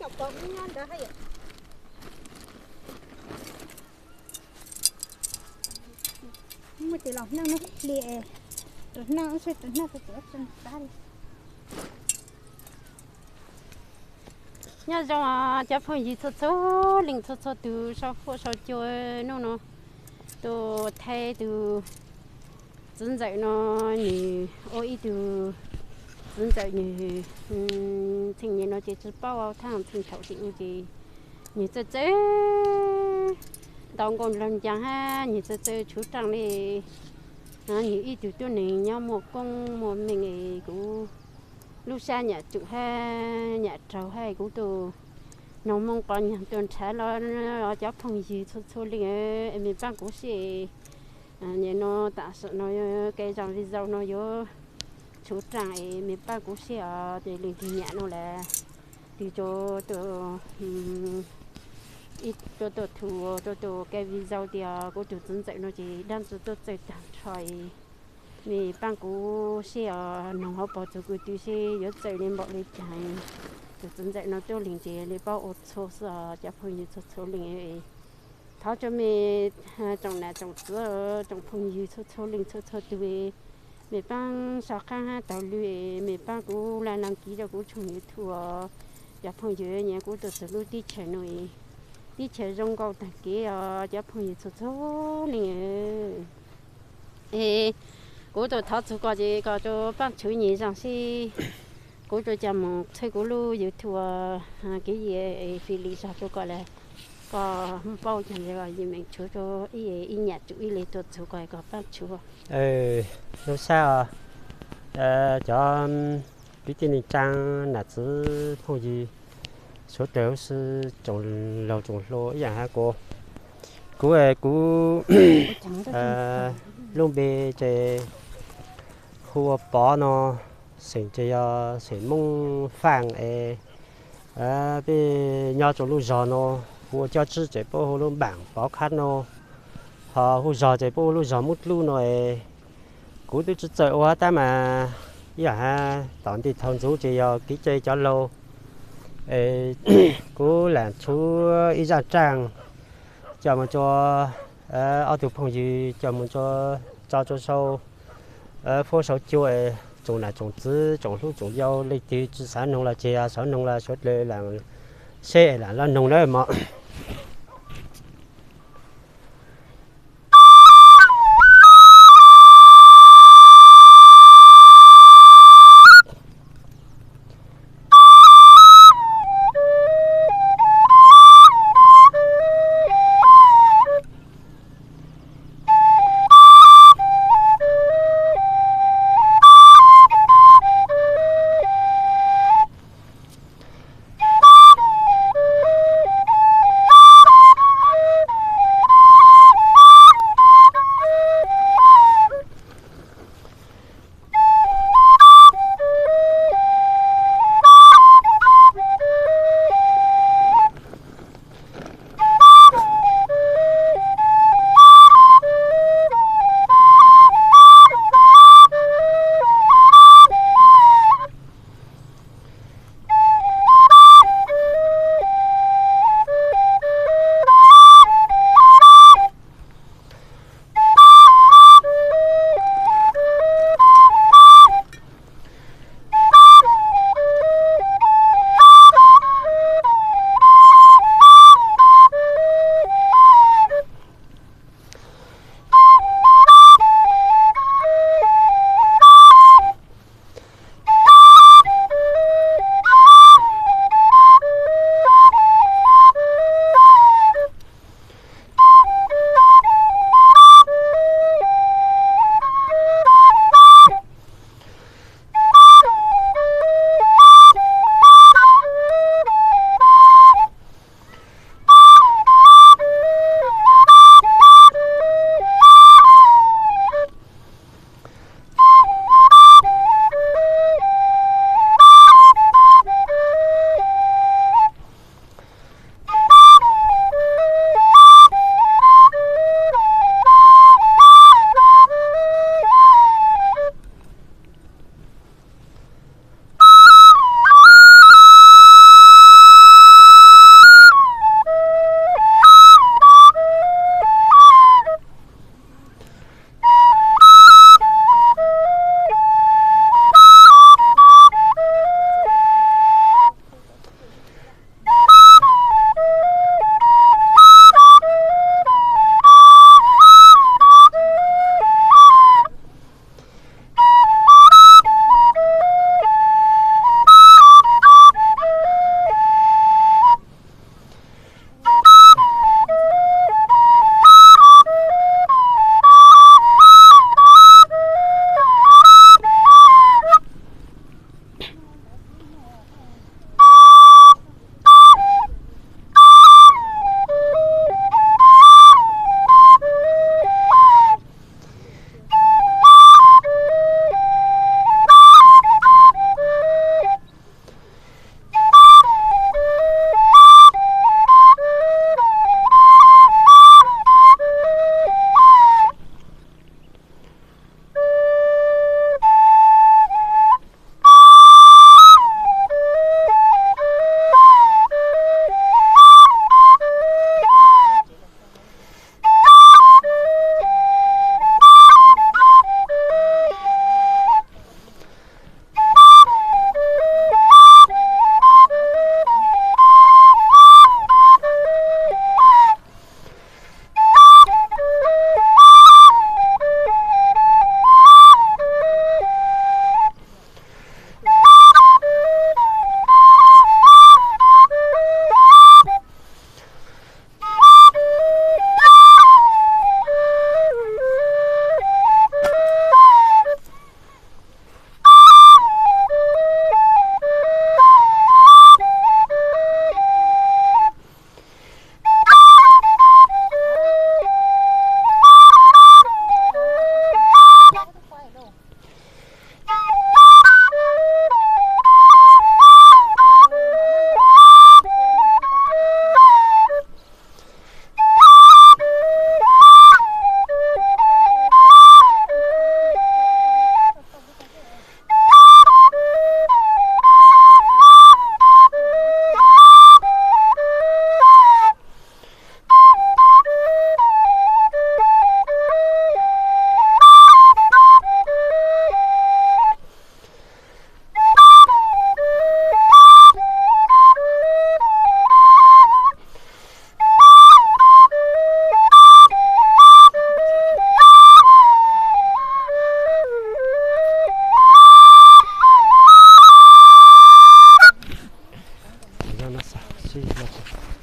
Muaj tis los neej ne hli, rau neej seb rau neej rau tsev tseem tab li. Nyob zoo cov phooj ywg txhua txhua leej txhua txhua tus sau fuab sau cua. Hnub no tus Thaib tus txiv ntxawm no nws ua ib tug txiv ntxawm nws txheej niam no ces tsis paub thaj txheej thaum tim ub ces nws txawj txawj ntaus nkauj ntaus ncas hab nws txawj txawj tshuab raaj li. Nws ib tug tub neeg nyob muaj koob muaj meej es kuv lub sab nyam tsum hab nyam raug hab kuv tus noog Hmoob qhov nyaag tuaj nrhav los cov phooj ywg txhua txhua leej es mej paab kuv seb. Nim no tam sim no kev zaj video no yuav tshuab raaj es mej paab kuv seb os. Ces leej twg nyam no lawm, twg rua ib rua tuaj thu rua tus kev video tias kuv tus txiv ntxawm no ces dlaab tsi tuaj txawj taag nrho es mej paab kuv seb os. Noog hauv paus txug kuv tw seb yuav txawj li npaum li caag. Tus txiv ntxawm no tuab leeg ces li paub ua txhua xwb os cov phooj ywg txhua txhua leej. Thov rua mej tsoom nam tsoom txiv tsoom phooj ywg txhua txhua leej txhua txhua tug, mej paab sau qhaab hab taug lw es mej paab kuv laj laj kiv rua kuv tshooj YouTube os. Cov phooj ywg, nyiam kuv tuaj txug lub teb chaws no, teb chaws zoo nkauj taag kev os cov phooj ywg txhua txhua leej. Es kuv tuaj thov txug koj ces koj rua paab tshwv nyem zaaj seb kuv rua coj moog txhawb kuv lub YouTube kev fim lim zog rua koj lawm. Koj paub caag ntawd yim meem tshwv rua ib, ib nyam tsum ib le tuaj txug koj, koj paab tshwv. Zoo sab os, cov kwv tij neej tsaa nam txiv phooj ywg suav dlawg huv si, tsoom laug tsoom hluas ib yaam hab kuv. Kuv, kuv lub npe ces hu ua Pov no, xeem ces yog xeem Moob Faaj es peb nyob rua lub zog no, hu ua Cob Tswb ces puab hu lub npaam Pov Khab no, ho hu zog ces puab hu lub zog Moob Dlub no es kuv tub tsi txawj ua tab mas ib yaam hab tom ntej thaus ntxuv ces yog kev cai cov laug es kuv laam tshuab ib zaaj raaj coj moog rua ob tug phooj ywg, coj moog rua tso rua sau fuab sau cua. Tsoom nam tsoom txiv tsoom hlub tsoom yau leej twg tsi xaav noog los tseg, xaav noog los suav dlawg laam seb laam lub noog nawb mog. no xav sib los tsev.